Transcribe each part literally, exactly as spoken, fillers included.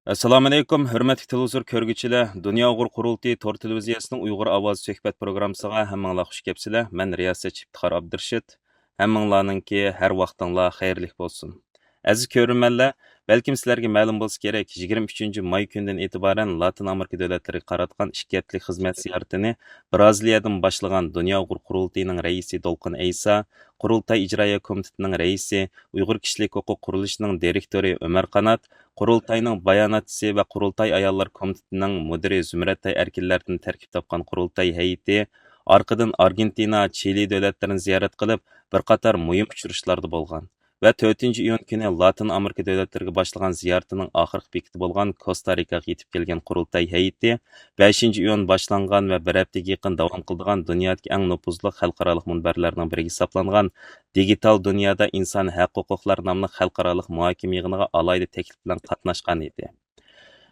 ئەسسالامۇئەلەيكۇم، ھۆرمەتلىك تېلېۋىزور كۆرگۈچىلەر! دۇنيا ئۇيغۇر قۇرۇلتىيى تور تېلېۋىزىيەسىنىڭ ئۇيغۇر ئاۋازى سۆھبەت پروگراممىسىغا ھەممىڭلار خۇش كەپسىلەر. مەن رىياسەتچى ئىپتىخار ئابدۇرېشىت. ھەممىڭلارنىڭكى ھەر ۋاقتىڭلار خەيرلىك بولسۇن. ئەزىز كۆرۈرمەنلەر، بەلكىم سىلەرگە مەلۇم بولسا كېرەك، يىگىرمە ئۈچىنچى ماي كۈنىدىن ئېتىبارەن لاتىن ئامېرىكا دۆلەتلىرىگە قاراتقان ئىككى ھەپتىلىك خىزمەت زىيارىتىنى برازىلىيەدىن باشلىغان دۇنيا ئۇيغۇر قۇرۇلتىيىنىڭ رەئىسى دولقۇن ئەيسا، قۇرۇلتاي ئىجرائىيە كومىتېتىنىڭ رەئىسى، ئۇيغۇر كىشىلىك ھوقۇق قۇرۇلۇشىنىڭ دىرېكتورى ئۆمەر قانات، قۇرۇلتاينىڭ باياناتچىسى ۋە قۇرۇلتاي ئاياللار كومىتېتىنىڭ مۇدىرى زۇمرەتئاي ئەركىنلەردىن تەركىب تاپقان قۇرۇلتاي ھەيئىتى ئارقىدىن ئارگېنتىنا، چىلى دۆلەتلىرىنى زىيارەت قىلىپ، بىر قاتار مۇھىم ئۇچرىشىشلاردا بولغان ۋە تۆتىنچى ئىيۇن كۈنى لاتىن ئامېرىكا دۆلەتلىرىگە باشلىغان زىيارىتىنىڭ ئاخىرقى بېكىتى بولغان كوستا رىكاغا يېتىپ كەلگەن قۇرۇلتاي ھەيئىتى بەشىنچى ئىيۇن باشلانغان ۋە بىر ھەپتىگە يېقىن داۋام قىلىدىغان دۇنيادىكى ئەڭ نوپۇزلۇق خەلقئارالىق مۇنبەرلەرنىڭ بىرىگە ھېسابلانغان دىگىتال دۇنيادا ئىنسان ھەق ھوقۇقلار ناملىق خەلقئارالىق مۇھاكىمە يىغىنىغا ئالاھىدە تەكلىپ بىلەن قاتناشقان ئىدى.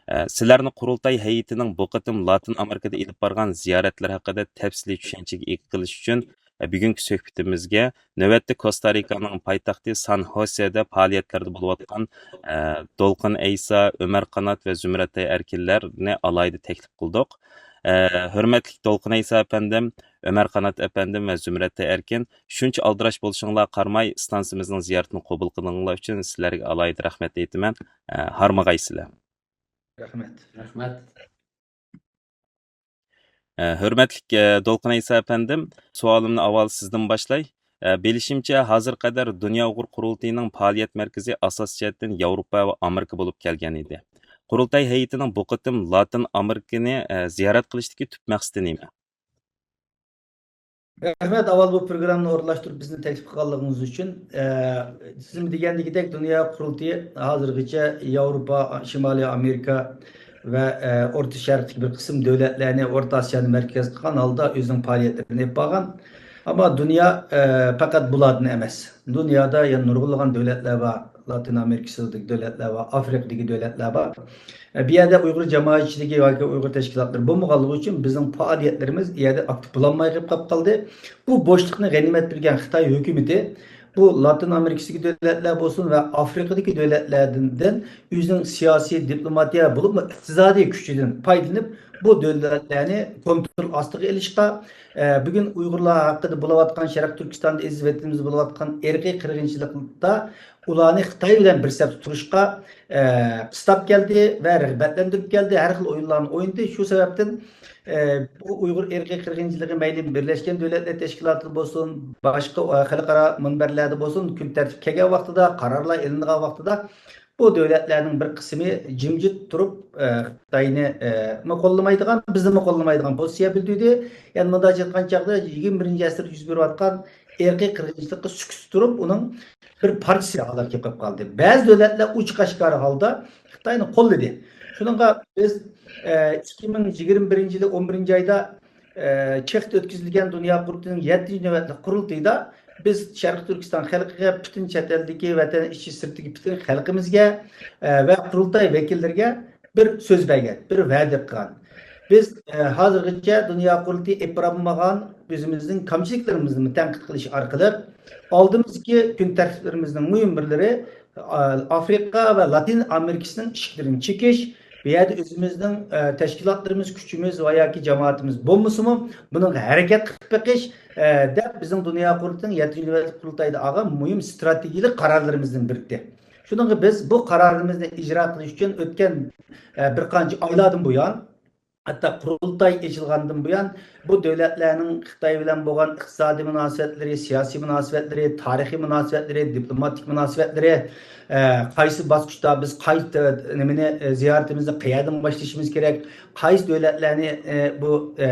ئە، سىلەرنى قۇرۇلتاي ھەيئىتىنىڭ بۇ قېتىم لاتىن ئامېرىكىدا ئېلىپ بارغان زىيارەتلىرى ھەققىدە تەپسىلىي چۈشەنچىگە ئىگە قىلىش ئۈچۈن، ئە، بۈگۈنكى سۆھبىتىمىزگە نۆۋەتتە كوستا رىكانىڭ پايتەختى سان خوسېدا پائالىيەتلەردە بولۇۋاتقان، ئە، دولقۇن ئەيسا، ئۆمەر قانات ۋە زۇمرەتئاي ئەركىنلەرنى ئالاھىدە تەكلىپ قىلدۇق. ئە، ھۆرمەتلىك دولقۇن ئەيسا ئەپەندىم، ئۆمەر قانات ئەپەندىم ۋە زۇمرەتئاي ئەركىن، شۇنچە ئالدىراش بولۇشۇڭلارغا قارىماي، ئىستانسىمىزنىڭ زىيارىتىنى قوبۇل قىلغىنىڭلار ئۈچۈن سىلەرگە ئالاھىدە رەھمەت ئېيتىمەن. ئە، ھارمىغايسىلەر. رەھمەت. رەھمەت. ئە، ھۆرمەتلىك، ئە، دولقۇن ئەيسا ئەپەندىم، سوئالىمنى ئاۋۋال سىزدىن باشلاي. ئە، بىلىشىمچە، ھازىرغا قەدەر دۇنيا ئۇيغۇر قۇرۇلتىيىنىڭ پائالىيەت مەركىزى ئاساسىي جەھەتتىن ياۋروپا ۋە ئامېرىكا بولۇپ كەلگەن ئىدى. قۇرۇلتاي ھەيئىتىنىڭ بۇ قېتىم لاتىن ئامېرىكىنى، ئە، زىيارەت قىلىشتىكى تۈپ مەقسىتى نېمە؟ رەھمەت، ئاۋۋال بۇ پروگراممىنى ئورۇنلاشتۇرۇپ، بىزنى تەكلىپ قىلغانلىقىڭىز ئۈچۈن. ئە، سىزمۇ دېگەندىكىدەك، دۇنيا قۇرۇلتىيى ھازىرغىچە ياۋروپا، شىمالىي ئامېرىكا ۋە، ئە، ئورتا شەرقتىكى بىر قىسىم دۆلەتلەرنى، ئورتا ئاسىيانى مەركەز قىلغان ھالدا ئۆزىنىڭ پائالىيەتلىرىنى ئېلىپ بارغان. ئەمما دۇنيا، ئە، پەقەت بۇلاردىن ئەمەس. دۇنيادا يەنە نۇرغۇنلىغان دۆلەتلەر بار. لاتىن ئامېرىكىسىدىكى دۆلەتلەر بار، ئافرىقىدىكى دۆلەتلەر بار. ئە، بۇ يەردە ئۇيغۇر جامائەتچىلىكى ياكى ئۇيغۇر تەشكىلاتلىرى بولمىغانلىقى ئۈچۈن بىزنىڭ پائالىيەتلىرىمىز ئۇ يەردە ئاكتىپ بولالماي قېلىپ قالدى. بۇ بوشلۇقنى غەنىيمەت بىلگەن خىتاي ھۆكۈمىتى بۇ لاتىن ئامېرىكىسىدىكى دۆلەتلەر بولسۇن ۋە ئافرىقىدىكى دۆلەتلەردىن ئۆزىنىڭ سىياسىي، دىپلوماتىيە بولۇپمۇ ئىقتىسادىي كۈچىدىن پايدىلىنىپ، بۇ دۆلەتلەرنى كونترول ئاستىغا ئېلىشقا، ئە، بۈگۈن ئۇيغۇرلار ھەققىدە بولۇۋاتقان، شەرقىي تۈركىستاندا، ئەزىز ۋەتىنىمىزدە بولۇۋاتقان ئىرقىي قىرغىنچىلىقتا ئۇلارنى خىتاي بىلەن بىر سەپتە تۇرۇشقا، ئە، قىستاپ كەلدى ۋە رىغبەتلەندۈرۈپ كەلدى، ھەر خىل ئويۇنلارنى ئوينىدى. شۇ سەۋەبتىن، ئە، بۇ ئۇيغۇر ئىرقىي قىرغىنچىلىقى مەيلى بىرلەشكەن دۆلەتلەر تەشكىلاتىدا بولسۇن، باشقا، ئە، خەلقئارا مۇنبەرلەردە بولسۇن، كۈن تەرتىپكە كەلگەن ۋاقتىدا، قارارلار ئېلىنغان ۋاقتىدا بۇ دۆلەتلەرنىڭ بىر قىسمى جىمجىت تۇرۇپ، ئە، خىتاينى، ئە، مۇ قوللىمايدىغان، بىزنىمۇ قوللىمايدىغان پوزىتسىيە بىلدۈردى. يەنى مۇنداق ئېيتقان چاغدا يىگىرمە بىرىنچى ئەسىردە يۈز بېرىۋاتقان ئىرقىي قىرغىنچىلىققا سۈكۈت تۇرۇپ، ئۇنىڭ بىر پارچىسى ھالەتكە كېلىپ قالدى. بەزى دۆلەتلەر ئوچۇق ئاشكارا ھالدا خىتاينى قوللىدى. شۇنىڭغا بىز، ئە، ئىككى مىڭ يىگىرمە بىرىنچى يىلى ئون بىرىنچى ئايدا، ئە، چېختا ئۆتكۈزۈلگەن دۇنيا قۇرۇلتىيىنىڭ يەتتىنچى نۆۋەتلىك قۇرۇلتىيىدا بىز شەرقىي تۈركىستان خەلقىگە، پۈتۈن چەت ئەلدىكى، ۋەتەن ئىچى سىرتىدىكى پۈتۈن خەلقىمىزگە، ئە، ۋە قۇرۇلتاي ۋەكىللىرىگە بىر سۆز بەرگەن، بىر ۋەدە قىلغان. بىز، ئە، ھازىرغىچە دۇنيا قۇرۇلتىيى ئېلىپ بارالمىغان ئۆزىمىزنىڭ كەمچىلىكلىرىمىزنى تەنقىد قىلىش ئارقىلىق، ئالدىمىزدىكى كۈن تەرتىپلىرىمىزنىڭ مۇھىم بىرلىرى، ئا، ئافرىقا ۋە لاتىن ئامېرىكىسىنىڭ ئىشىكلىرىنى چېكىش، بۇ يەردە ئۆزىمىزنىڭ، ئە، تەشكىلاتلىرىمىز، كۈچىمىز ۋە ياكى جامائىتىمىز بولمىسىمۇ، بۇنىڭغا ھەرىكەت قىلىپ بېقىش، ئە، دەپ بىزنىڭ دۇنيا قۇرۇلتىيىنىڭ يەتتىنچى نۆۋەتلىك قۇرۇلتايىدا ئالغان مۇھىم ئىستراتېگىيەلىك قارارلىرىمىزدىن بىرىدى. شۇنىڭغا بىز بۇ قارارىمىزنى ئىجرا قىلىش ئۈچۈن ئۆتكەن، ئە، بىر قانچە ئايلاردىن بۇيان، ھەتتا قۇرۇلتاي ئېچىلغاندىن بۇيان، بۇ دۆلەتلەرنىڭ خىتاي بىلەن بولغان ئىقتىسادىي مۇناسىۋەتلىرى، سىياسىي مۇناسىۋەتلىرى، تارىخىي مۇناسىۋەتلىرى، دىپلوماتىك مۇناسىۋەتلىرى، ئە، قايسى باسقۇچتا بىز قايسى، نېمىنى، ئە، زىيارىتىمىزنى قەيەردىن باشلىشىمىز كېرەك، قايسى دۆلەتلەرنى، ئە، بۇ، ئە،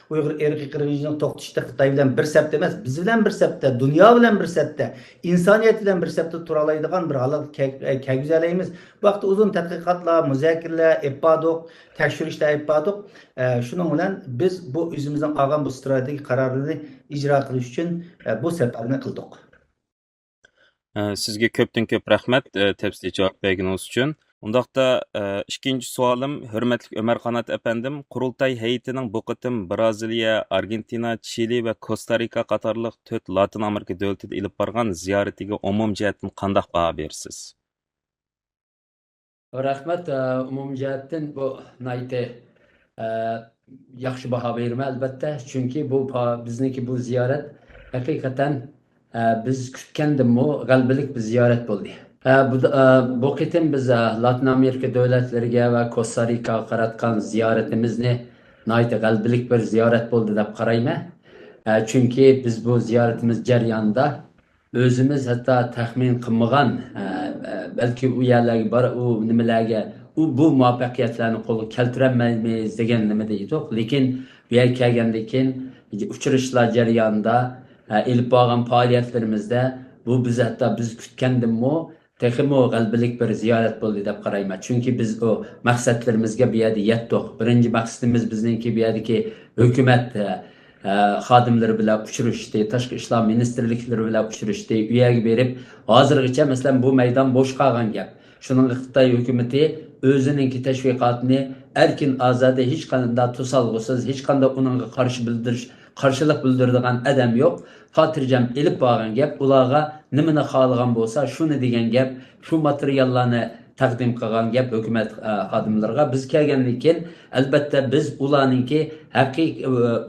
ئۇيغۇر ئىرقىي قىرغىنچىلىقىنى توختىتىشتا خىتاي بىلەن بىر سەپتە ئەمەس، بىز بىلەن بىر سەپتە، دۇنيا بىلەن بىر سەپتە، ئىنسانىيەت بىلەن بىر سەپتە تۇرالايدىغان بىر ھالەتكە كەل-، كەلگۈزەلەيمىز. بۇ ھەقتە ئۇزۇن تەتقىقاتلار، مۇزاكىرىلەر ئېلىپ باردۇق، تەكشۈرۈشلەر ئېلىپ باردۇق. ئە، شۇنىڭ بىلەن بىز بۇ ئۆزىمىزنىڭ ئالغان بۇ ئىستراتېگىيە قارارىنى ئىجرا قىلىش ئۈچۈن، ئە، بۇ سەپەرنى قىلدۇق. ئە، سىزگە كۆپتىن كۆپ رەھمەت، ئە، تەپسىلىي جاۋاب بەرگىنىڭىز ئۈچۈن. ئۇنداقتا، ئىككىنچى سوئالىم، ھۆرمەتلىك ئۆمەر قانات ئەپەندىم، قۇرۇلتاي ھەيئىتىنىڭ بۇ قېتىم بىرازىلىيە، ئارگېنتىنا، چىلى ۋە كوستا رىكا قاتارلىق تۆت لاتىن ئامېرىكا دۆلىتىدە ئېلىپ بارغان زىيارىتىگە ئومۇمىي جەھەتتىن قانداق باھا بېرىسىز؟ رەھمەت. ئە، ئومۇمىي جەھەتتىن بۇ ناھايىتى، ئە، ياخشى باھا بېرىمەن، ئەلۋەتتە. چۈنكى بۇ پا-، بىزنىڭكى بۇ زىيارەت ھەقىقەتەن، ئە، بىز كۈتكەندىنمۇ غەلىبىلىك بىر زىيارەت بولدى. ئە، بۇ، ئە، بۇ قېتىم بىز، ئە، لاتىن ئامېرىكا دۆلەتلىرىگە ۋە كوستا رىكاغا قاراتقان زىيارىتىمىزنى ناھايىتى غەلىبىلىك بىر زىيارەت بولدى دەپ قارايمەن. ئە، چۈنكى بىز بۇ زىيارىتىمىز جەريانىدا ئۆزىمىز ھەتتا تەخمىن قىلمىغان، ئە، ئە، بەلكى ئۇ يەرلەرگە بار-، ئۇ نېمىلەرگە، ئۇ، بۇ مۇۋەپپەقىيەتلەرنى قولغا كەلتۈرەلمەيمىز دېگەن نېمىدە ئىدۇق. لېكىن بۇ يەرگە كەلگەندىن كېيىن ئۇچرىشىشلار جەريانىدا، ئە، ئېلىپ بارغان پائالىيەتلىرىمىزدە بۇ بىز ھەتتا بىز كۈتكەندىنمۇ تېخىمۇ غەلىبىلىك بىر زىيارەت بولدى دەپ قارايمەن. چۈنكى بىز ئۇ مەقسەتلىرىمىزگە بۇ يەردە يەتتۇق. بىرىنچى مەقسىتىمىز بىزنىڭكى بۇ يەردىكى ھۆكۈمەت، ئە، ئە، خادىملىرى بىلەن ئۇچرىشىشتى، تاشقى ئىشلار مىنىستىرلىكلىرى بىلەن ئۇچرىشىشتى. ئۇ يەرگە بېرىپ، ھازىرغىچە، مەسىلەن، بۇ مەيدان بوش قالغان گەپ. شۇنىڭغا خىتاي ھۆكۈمىتى ئۆزىنىڭكى تەشۋىقاتىنى ئەركىن ئازادە، ھېچقانداق توسالغۇسىز، ھېچقانداق ئۇنىڭغا قارشى بىلدۈرۈش، قارشىلىق بىلدۈرىدىغان ئادەم يوق. خاتىرجەم ئېلىپ بارغان گەپ، ئۇلارغا نېمىنى خالىغان بولسا، شۇنى دېگەن گەپ، شۇ ماتېرىياللارنى تەقدىم قىلغان گەپ ھۆكۈمەت، ئە، خادىملىرىغا. بىز كەلگەندىن كېيىن، ئەلۋەتتە، بىز ئۇلارنىڭكى ھەقىقىي،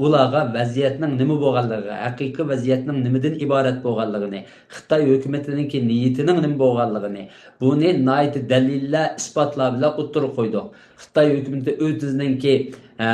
ئۇلارغا ۋەزىيەتنىڭ نېمە بولغانلىقى، ھەقىقىي ۋەزىيەتنىڭ نېمىدىن ئىبارەت بولغانلىقىنى، خىتاي ھۆكۈمىتىنىڭكى نىيىتىنىڭ نېمە بولغانلىقىنى، بۇنى ناھايىتى دەلىللەر، ئىسپاتلار بىلەن ئوتتۇرىغا قويدۇق. خىتاي ھۆكۈمىتى ئۆزىنىڭكى، ئە،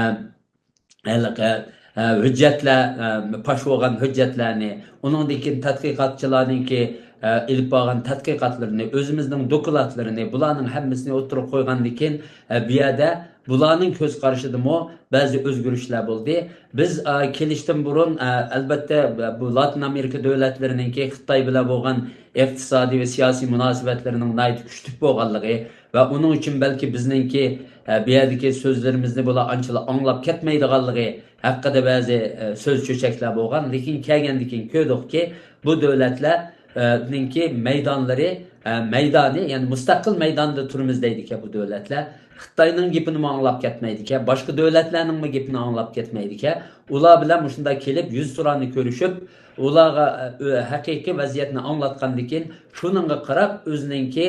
ھېلىقى، ئە، ھۆججەتلەر، ئە، پاش بولغان ھۆججەتلەرنى، ئۇنىڭدىن كېيىن تەتقىقاتچىلارنىڭكى، ئە، ئېلىپ بارغان تەتقىقاتلىرىنى، ئۆزىمىزنىڭ دوكلاتلىرىنى، بۇلارنىڭ ھەممىسىنى ئوتتۇرىغا قويغاندىن كېيىن، ئە، بۇ يەردە بۇلارنىڭ كۆز قارىشىدىمۇ بەزى ئۆزگىرىشلەر بولدى. بىز، ئە، كېلىشتىن بۇرۇن، ئە، ئەلۋەتتە، بۇ لاتىن ئامېرىكا دۆلەتلىرىنىڭكى خىتاي بىلەن بولغان ئىقتىسادىي ۋە سىياسىي مۇناسىۋەتلىرىنىڭ ناھايىتى كۈچلۈك بولغانلىقى، ۋە ئۇنىڭ ئۈچۈن بەلكى بىزنىڭكى، ئە، بۇ يەردىكى سۆزلىرىمىزنى بۇلار ئانچىلا ئاڭلاپ كەتمەيدىغانلىقى ھەققىدە بەزى، ئە، سۆز چۆچەكلەر بولغان. لېكىن كەلگەندىن كېيىن كۆردۇقكى، بۇ دۆلەتلەر، ئە، نىڭكى مەيدانلىرى، ئە، مەيدانى، يەنى مۇستەقىل مەيداندا تۇرىمىز دەيدىكەن بۇ دۆلەتلەر. خىتاينىڭ گېپىنىمۇ ئاڭلاپ كەتمەيدىكەن، باشقا دۆلەتلەرنىڭمۇ گېپىنى ئاڭلاپ كەتمەيدىكەن. ئۇلار بىلەن مۇشۇنداق كېلىپ، يۈزتۇرانە كۆرۈشۈپ، ئۇلارغا، ئە، ئۆ-، ھەقىقىي ۋەزىيەتنى ئاڭلاتقاندىن كېيىن، شۇنىڭغا قاراپ ئۆزىنىڭكى،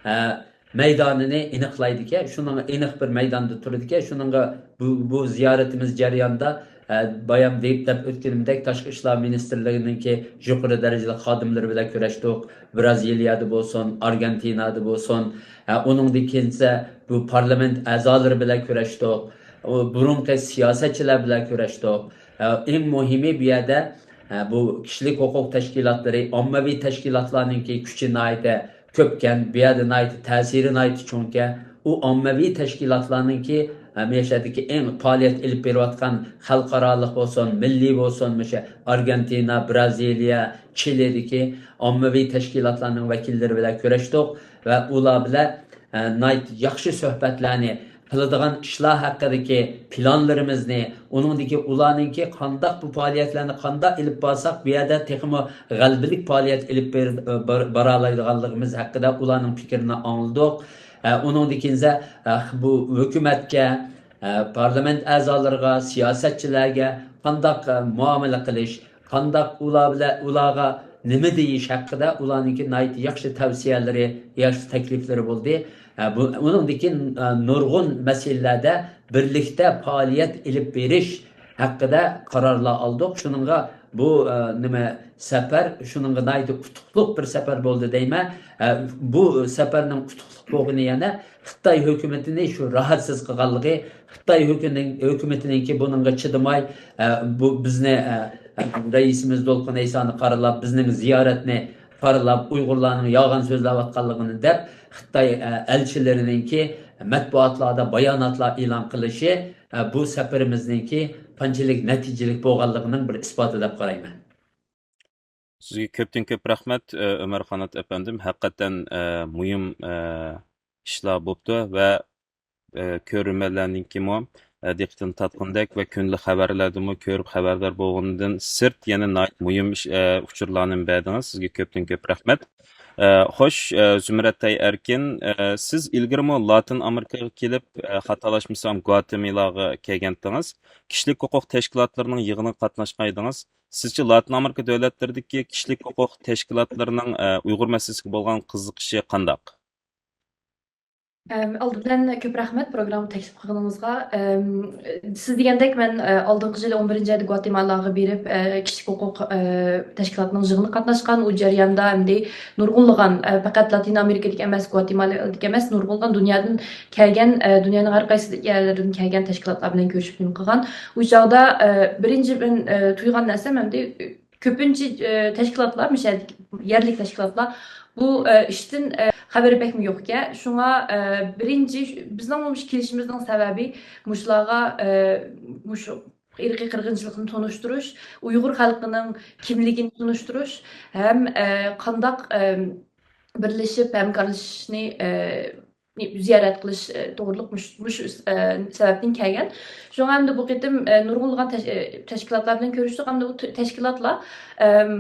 ئە، مەيدانىنى ئېنىقلايدىكەن، شۇنىڭغا ئېنىق بىر مەيداندا تۇرىدىكەن. شۇنىڭغا بۇ، بۇ زىيارىتىمىز جەريانىدا، ئە، بايام دەپ، دەپ ئۆتكىنىمدەك، تاشقى ئىشلار مىنىستىرلىكىنىڭكى يۇقىرى دەرىجىلىك خادىملىرى بىلەن كۆرۈشتۇق. بىرازىلىيەدە بولسۇن، ئارگېنتىنادا بولسۇن، ئە، ئۇنىڭدىن كېيىنسە بۇ پارلامېنت ئەزالىرى بىلەن كۆرۈشتۇق. ئۇ بۇرۇنقى سىياسەتچىلەر بىلەن كۆرۈشتۇق. ئە، ئەڭ مۇھىمى بۇ يەردە، ئە، بۇ كىشىلىك ھوقۇق تەشكىلاتلىرى، ئاممىۋى تەشكىلاتلارنىڭكى كۈچى ناھايىتى كۆپكەن، بۇ يەردە ناھايىتى تەسىرى ناھايىتى چوڭكەن. ئۇ ئاممىۋى تەشكىلاتلارنىڭكى، ئە، مۇشۇ يەردىكى ئەڭ پائالىيەت ئېلىپ بېرىۋاتقان خەلقئارالىق بولسۇن، مىللىي بولسۇن، مۇشۇ ئارگېنتىنا، بىرازىلىيە، چىلىدىكى ئاممىۋى تەشكىلاتلارنىڭ ۋەكىللىرى بىلەن كۆرۈشتۇق ۋە ئۇلار بىلەن، ئە، ناھايىتى ياخشى سۆھبەتلەرنى، قىلىدىغان ئىشلار ھەققىدىكى پىلانلىرىمىزنى، ئۇنىڭدىكى ئۇلارنىڭكى قانداق بۇ پائالىيەتلەرنى قانداق ئېلىپ بارساق، بۇ يەردە تېخىمۇ غەلىبىلىك پائالىيەت ئېلىپ بېرىپ، بار-، بارالايدىغانلىقىمىز ھەققىدە ئۇلارنىڭ پىكرىنى ئاڭلىدۇق. ئە، ئۇنىڭدىن كېيىن، ئە، بۇ ھۆكۈمەتكە، ئە، پارلامېنت ئەزالىرىغا، سىياسەتچىلەرگە قانداق، ئە، مۇئامىلە قىلىش، قانداق ئۇلار بىلەن، ئۇلارغا نېمە دېيىش ھەققىدە ئۇلارنىڭكى ناھايىتى ياخشى تەۋسىيەلىرى، ياخشى تەكلىپلىرى بولدى. ئە، بۇ، ئۇنىڭدىن كېيىن، ئە، نۇرغۇن مەسىلىلەردە بىرلىكتە پائالىيەت ئېلىپ بېرىش ھەققىدە قارارلار ئالدۇق. شۇنىڭغا بۇ، ئە، نېمە، سەپەر شۇنىڭغا ناھايىتى ئۇتۇقلۇق بىر سەپەر بولدى دەيمەن. ئە، بۇ سەپەرنىڭ ئۇتۇقلۇق بولغىنى يەنە خىتاي ھۆكۈمىتىنى شۇ راھەتسىز قىلغانلىقى، خىتاي ھۆكۈمىنىڭ، ھۆكۈمىتىنىڭكى بۇنىڭغا چىدىماي، ئە، بۇ بىزنى، ئە، رەئىسىمىز دولقۇن ئەيسانى قارىلاپ، بىزنىڭ زىيارەتنى قارىلاپ، ئۇيغۇرلارنىڭ يالغان سۆزلەۋاتقانلىقىنى دەپ، خىتاي، ئە، ئەلچىلىرىنىڭكى مەتبۇئاتلاردا باياناتلار ئېلان قىلىشى، ئە، بۇ سەپىرىمىزنىڭكى قانچىلىك نەتىجىلىك بولغانلىقىنىڭ بىر ئىسپاتى دەپ قارايمەن. سىزگە كۆپتىن كۆپ رەھمەت، ئۆمەر قانات ئەپەندىم. ھەقىقەتەن، ئە، مۇھىم، ئە، ئىشلار بوپتۇ ۋە، ئە، كۆرۈرمەنلەرنىڭكىمۇ، ئە، دىققىتىنى تارتقاندەك ۋە كۈندىلىك خەۋەرلەردىمۇ كۆرۈپ خەۋەردار بولغىنىدىن سىرت يەنە ناھايىتى مۇھىم ئىش، ئە، ئۇچۇرلارنى بەردىڭىز. سىزگە كۆپتىن كۆپ رەھمەت. ئە، خوش، ئە، زۇمرەتئاي ئەركىن، ئە، سىز ئىلگىرىمۇ لاتىن ئامېرىكىغا كېلىپ، ئە، خاتالاشمىسام، گۋاتېمىلاغا كەلگەنتىڭىز. كىشىلىك ھوقۇق تەشكىلاتلىرىنىڭ يىغىنىغا قاتناشقانىدىڭىز. سىزچە لاتىن ئامېرىكا دۆلەتلىرىدىكى كىشىلىك ھوقۇق تەشكىلاتلىرىنىڭ، ئە، ئۇيغۇر مەسىلىسىگە بولغان قىزىقىشى قانداق؟ ئەم، ئالدى بىلەن كۆپ رەھمەت پروگرامما تەكلىپ قىلغىنىڭىزغا. ئەم، سىز دېگەندەك مەن، ئە، ئالدىنقى يىلى ئون بىرىنچى ئايدا گۋاتېمالاغا بېرىپ، ئە، كىشىلىك ھوقۇق، ئە، تەشكىلاتىنىڭ يىغىنىغا قاتناشقان. ئۇ جەرياندا ئەمدى نۇرغۇنلىغان، ئە، پەقەت لاتىن ئامېرىكىدىكى ئەمەس، گۋاتېمالادىكى ئەمەس، نۇرغۇنلىغان دۇنيادىن كەلگەن، ئە، دۇنيانىڭ ھەر قايسى يەرلىرىدىن كەلگەن تەشكىلاتلار بىلەن كۆرۈشۈپ نېمە قىلغان. ئۇ چاغدا، ئە، بىرىنچى مەن، ئە، تۇيغان نەرسەم ئەمدى كۆپىنچە، ئە، تەشكىلاتلار، مۇشۇ يەردىكى يەرلىك تەشكىلاتلار بۇ، ئە، ئىشتىن، ئە، خەۋىرى بەكمۇ يوقكەن. شۇڭا، ئە، بىرىنچى بىزنىڭ مۇشۇ كېلىشىمىزنىڭ سەۋەبى مۇشۇلارغا، ئە، مۇشۇ ئىرقىي قىرغىنچىلىقنى تونۇشتۇرۇش، ئۇيغۇر خەلقىنىڭ كىملىكىنى تونۇشتۇرۇش ھەم، ئە، قانداق، ئە، بىرلىشىپ ھەمكارلىشىشنى، ئە، زىيارەت قىلىش، ئە، توغرۇلۇق مۇش-، مۇشۇ، ئە، سەۋەبتىن كەلگەن. شۇڭا ئەمدى بۇ قېتىم، ئە، نۇرغۇنلىغان تەش-، ئە، تەشكىلاتلار بىلەن كۆرۈشتۇق. ئەمدى بۇ ت-، تەشكىلاتلار، ئەم،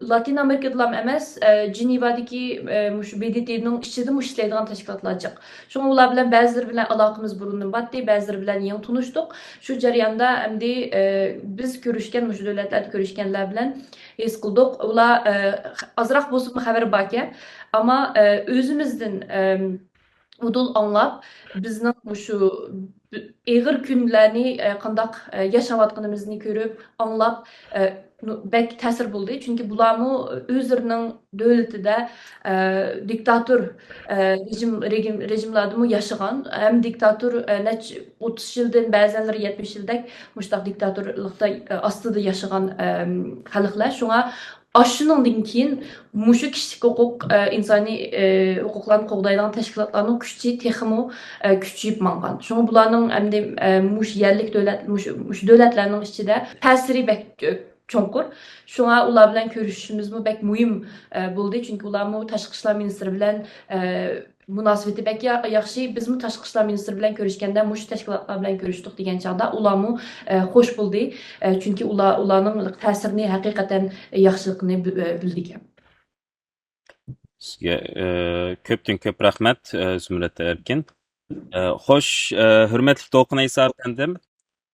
لاتىن ئامېرىكىدىلام ئەمەس، ئە، جېنېۋادىكى، ئە، مۇشۇ ب د ت نىڭ ئىچىدىمۇ ئىشلەيدىغان تەشكىلاتلار جىق. شۇڭا ئۇلار بىلەن بەزىلىرى بىلەن ئالاقىمىز بۇرۇندىن بارتتى، بەزىلىرى بىلەن يېڭى تونۇشتۇق. شۇ جەرياندا ئەمدى، ئە، بىز كۆرۈشكەن، مۇشۇ دۆلەتلەردە كۆرۈشكەنلەر بىلەن ھېس قىلدۇق. ئۇلار، ئە، ئازراق بولسىمۇ خەۋىرى باركەن. ئەمما، ئە، ئۆزىمىزدىن، ئەم، ئۇدۇل ئاڭلاپ، بىزنىڭ مۇشۇ ئېغىر كۈنلەرنى، ئە، قانداق، ئە، ياشاۋاتقىنىمىزنى كۆرۈپ، ئاڭلاپ، ئە، نۇ-، بەك تەسىر بولدى. چۈنكى بۇلارمۇ ئۆزلىرىنىڭ دۆلىتىدە، ئە، دىكتاتور، ئە، رېجىم، رېگىم-، رېجىملاردىمۇ ياشىغان، ھەم دىكتاتور، ئە، نەچچە، ئوتتۇز يىلدىن، بەزەنلىرى يەتمىش يىلدەك مۇشۇنداق دىكتاتورلۇقتا، ئە، ئاستىدا ياشىغان، ئەم، خەلقلەر. شۇڭا ئاشۇنىڭدىن كېيىن مۇشۇ كىشىلىك ھوقۇق، ئە، ئىنسانىي، ئە، ھوقۇقلارنى قوغدايدىغان تەشكىلاتلارنىڭ كۈچى تېخىمۇ، ئە، كۈچىيىپ ماڭغان. شۇڭا بۇلارنىڭ ئەمدى، ئە، مۇشۇ يەرلىك دۆلەت، مۇشۇ، مۇشۇ دۆلەتلەرنىڭ ئىچىدە تەسىرى بەك، ئە، چوڭقۇر. شۇڭا ئۇلار بىلەن كۆرۈشۈشىمىزمۇ بەك مۇھىم، ئە، بولدى. چۈنكى ئۇلارمۇ تاشقى ئىشلار مىنىستىرى بىلەن، ئە، مۇناسىۋىتى بەك يا-، ياخشى. بىزمۇ تاشقى ئىشلار مىنىستىرى بىلەن كۆرۈشكەندە مۇشۇ تەشكىلاتلار بىلەن كۆرۈشتۇق دېگەن چاغدا ئۇلارمۇ، ئە، خوش بولدى. ئە، چۈنكى ئۇلار، ئۇلارنىڭ تەسىرىنى ھەقىقەتەن ياخشىلىقىنى بىل-، ئە، بىلدىكەن. سىزگە، ئە، كۆپتىن كۆپ رەھمەت، ئە، زۇمرەت ئەركىن. ئە، خوش، ئە، ھۆرمەتلىك دولقۇن ئەيسا ئەپەندىم.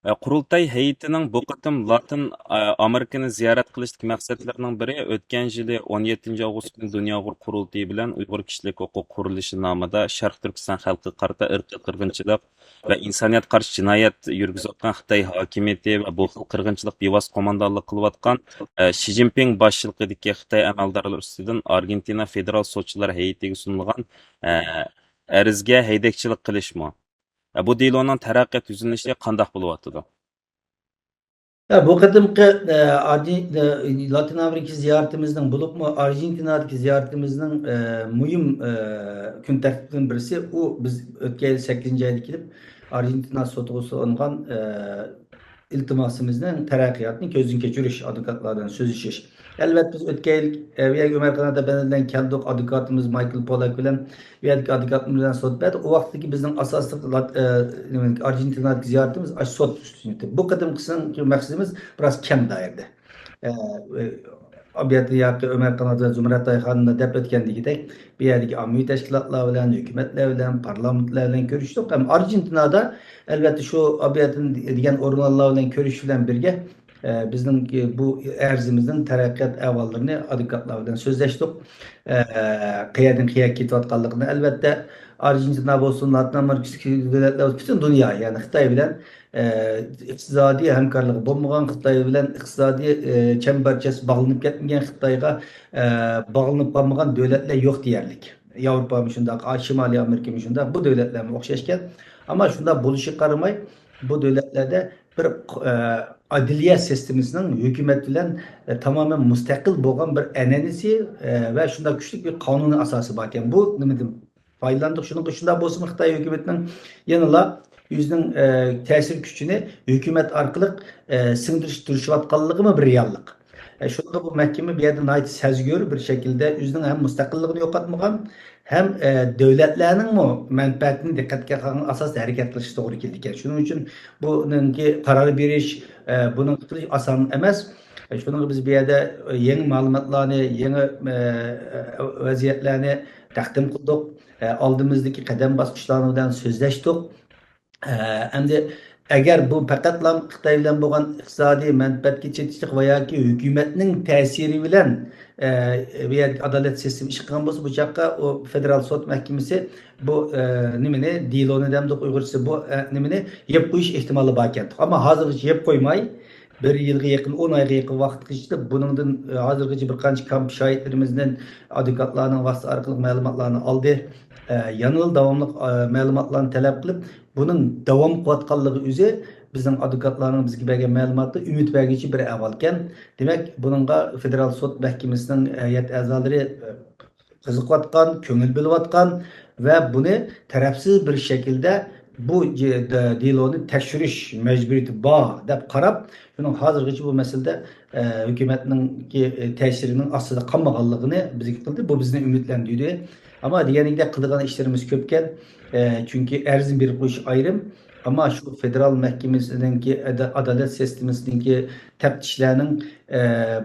ئە، قۇرۇلتاي ھەيئىتىنىڭ بۇ قېتىم لاتىن، ئە، ئامېرىكىنى زىيارەت قىلىشتىكى مەقسەتلىرىنىڭ بىرى، ئۆتكەن يىلى ئون يەتتىنچى ئاۋغۇست كۈنى دۇنيا ئۇيغۇر قۇرۇلتىيى بىلەن ئۇيغۇر كىشىلىك ھوقۇق قۇرۇلۇشى نامىدا شەرقىي تۈركىستان خەلقىگە قارىتا ئىرقىي قىرغىنچىلىق ۋە ئىنسانىيەتكە قارشى جىنايەت يۈرگۈزۈۋاتقان خىتاي ھاكىمىيىتى ۋە بۇ خىل قىرغىنچىلىق بىۋاسىتە قوماندانلىق قىلىۋاتقان، ئە، شى جىنپىڭ باشچىلىقىدىكى خىتاي ئەمەلدارلىرى ئۈستىدىن ئارگېنتىنا فېدېرال سوتچىلار ھەيئىتىگە سۇنۇلغان، ئە، ئەرزگە ھەيدەكچىلىك قىلىشمۇ؟ ئە، بۇ دېلونىڭ تەرەققىيات يۈزلىنىشى قانداق بولۇۋاتىدۇ؟ ھە، بۇ قېتىمقى، ئە، ئارجېن-، ئە، لاتىن ئامېرىكا زىيارىتىمىزنىڭ، بولۇپمۇ ئارژېنتىنادىكى زىيارىتىمىزنىڭ، ئە، مۇھىم، ئە، كۈن تەرتىپىدىن بىرسى، ئۇ بىز ئۆتكەن يىل سەككىزىنچى ئايدا كېلىپ، ئارژېنتىنا سوتىغا سۇنغان، ئە، ئىلتىماسىمىزنىڭ تەرەققىياتىنى كۆزدىن كەچۈرۈش، ئادۋوكاتلار بىلەن سۆزلىشىش. ئەلۋەتتە، بىز ئۆتكەن يىل، ئە، بۇ يەرگە ئۆمەر قانات ئەپەندى بىلەن كەلدۇق، ئادۋوكاتىمىز مايكل پولاك بىلەن بۇ يەردىكى ئادۋوكاتىمىز بىلەن سوت بەردۇق. ئۇ ۋاقىتتىكى بىزنىڭ ئاساسلىق لات-، ئە، نېمە، ئارژېنتىنادىكى زىيارىتىمىز ئاشۇ سوت ئۈستىدە. بۇ قېتىمقىسىنىڭكى مەقسىتىمىز بىراز كەڭ دائىرىدە. ئە، ئە، ئابىيەتتە ياقى ئۆمەر قانات ۋە زۇمرەت ئايخانىمدا دەپ ئۆتكەندىكىدەك، بۇ يەردىكى ئاممىۋى تەشكىلاتلار بىلەن، ھۆكۈمەتلەر بىلەن، پارلامېنتلار بىلەن كۆرۈشتۇق. ھەم ئارژېنتىنادا، ئەلۋەتتە، شۇ ئابىيەتتىن دېگەن ئورۇنلار بىلەن كۆرۈشۈش بىلەن بىرگە، ئە، بىزنىڭ بۇ ئەرزىمىزنىڭ تەرەققىيات ئەھۋاللىرىنى ئادۋوكاتلار بىلەن سۆزلەشتۇق. ئە، قەيەردىن قەيەرگە كېتىۋاتقانلىقىنى، ئەلۋەتتە، ئارژېنتىنا بولسۇن، لاتىن ئامېرىكىسىدىكى دۆلەتلەر بولسۇن، پۈتۈن دۇنيا، يەنى خىتاي بىلەن، ئە، ئىقتىسادىي ھەمكارلىقى بولمىغان، خىتاي بىلەن ئىقتىسادىي، ئە، چەمبەرچاس باغلىنىپ كەتمىگەن، خىتايغا، ئە، باغلىنىپ قالمىغان دۆلەتلەر يوق دېيەرلىك. ياۋروپامۇ شۇنداق، ئا، شىمالىي ئامېرىكىمۇ شۇنداق، بۇ دۆلەتلەرمۇ ئوخشاشكەن. ئەمما شۇنداق بولۇشىغا قارىماي، بۇ دۆلەتلەردە بىر، ئە، ئەدلىيە سىستېمىسىنىڭ ھۆكۈمەت بىلەن، ئە، تامامەن مۇستەقىل بولغان بىر ئەنئەنىسى، ئە، ۋە شۇنداق كۈچلۈك بىر قانۇنىي ئاساسى بار ئىكەن. بۇ نېمىدىن پايدىلاندۇق؟ شۇنىڭغا شۇنداق بولسىمۇ، خىتاي ھۆكۈمىتىنىڭ يەنىلا ئۆزىنىڭ، ئە، تەسىر كۈچىنى ھۆكۈمەت ئارقىلىق، ئە، سىڭدۈرۈشكە تىرىشىۋاتقانلىقىمۇ بىر رېئاللىق. ئە، شۇڭا بۇ مەھكىمە بۇ يەردە ناھايىتى سەزگۈر بىر شەكىلدە ئۆزىنىڭ ھەم مۇستەقىللىقىنى يوقاتمىغان، ھەم، ئە، دۆلەتلەرنىڭمۇ مەنپەئەتىنى دىققەتكە ئالغان ئاساستا ھەرىكەت قىلىشقا توغرا كېلىدىكەن. شۇنىڭ ئۈچۈن بۇنىڭكى قارار بېرىش، ئە، بۇنىڭ قىلىش ئاسان ئەمەس. شۇنىڭغا بىز بۇ يەردە يېڭى مەلۇماتلارنى، يېڭى، ئە، ۋەزىيەتلەرنى تەقدىم قىلدۇق. ئە، ئالدىمىزدىكى قەدەم باسقۇچلارنى بىلەن سۆزلەشتۇق. ئە، ئەمدى ئەگەر بۇ پەقەتلا خىتاي بىلەن بولغان ئىقتىسادىي مەنپەئەتكە چېتىشلىق ۋە ياكى ھۆكۈمەتنىڭ تەسىرى بىلەن، ئە، بۇ يەردىكى ئادالەت سىستېما ئىش قىلغان بولسا، بۇ چاغقا ئۇ فېدېرال سوت مەھكىمىسى بۇ، ئە، نېمىنى، دېلونى دەمدۇق ئۇيغۇرچىسى، بۇ، ئە، نېمىنى يېپىپ قويۇش ئېھتىمالى باركەن. ئەمما ھازىرغىچە يېپىپ قويماي، بىر يىلغا يېقىن، ئون ئايغا يېقىن ۋاقىتقىچە بۇنىڭدىن، ئە، ھازىرغىچە بىر قانچە كامپ شاھىتلىرىمىزدىن، ئادۋوكاتلارنىڭ ۋاسىتە ئارقىلىق مەلۇماتلارنى ئالدى. ئە، يەنىلا داۋاملىق، ئە، مەلۇماتلارنى تەلەپ قىلىپ، بۇنىڭ داۋام قىلىۋاتقانلىقى ئۆزى بىزنىڭ ئادۋوكاتلارنىڭ بىزگە بەرگەن مەلۇماتى ئۈمىد بەرگۈچى بىر ئەھۋالكەن. دېمەك، بۇنىڭغا فېدېرال سوت مەھكىمىسىنىڭ ھەيئەت ئەزالىرى، ئە، قىزىقىۋاتقان، كۆڭۈل بۆلۈۋاتقان ۋە بۇنى تەرەپسىز بىر شەكىلدە بۇ ج-، د-، دېلونى تەكشۈرۈش مەجبۇرىيىتى بار دەپ قاراپ، شۇنىڭ ھازىرغىچە بۇ مەسىلىدە، ئە، ھۆكۈمەتنىڭكى، ئە، تەسىرىنىڭ ئاستىدا قالمىغانلىقىنى بىزگە قىلدى. بۇ بىزنى ئۈمىدلەندۈردى. ئەمما دېگىنىمدەك قىلىدىغان ئىشلىرىمىز كۆپكەن. ئە، چۈنكى ئەرزنى بېرىپ قويۇش ئايرىم. ئەمما شۇ فېدېرال مەھكىمىسىنىڭكى، ئادا-، ئادالەت سىستېمىسىنىڭكى تەپتىشلەرنىڭ، ئە،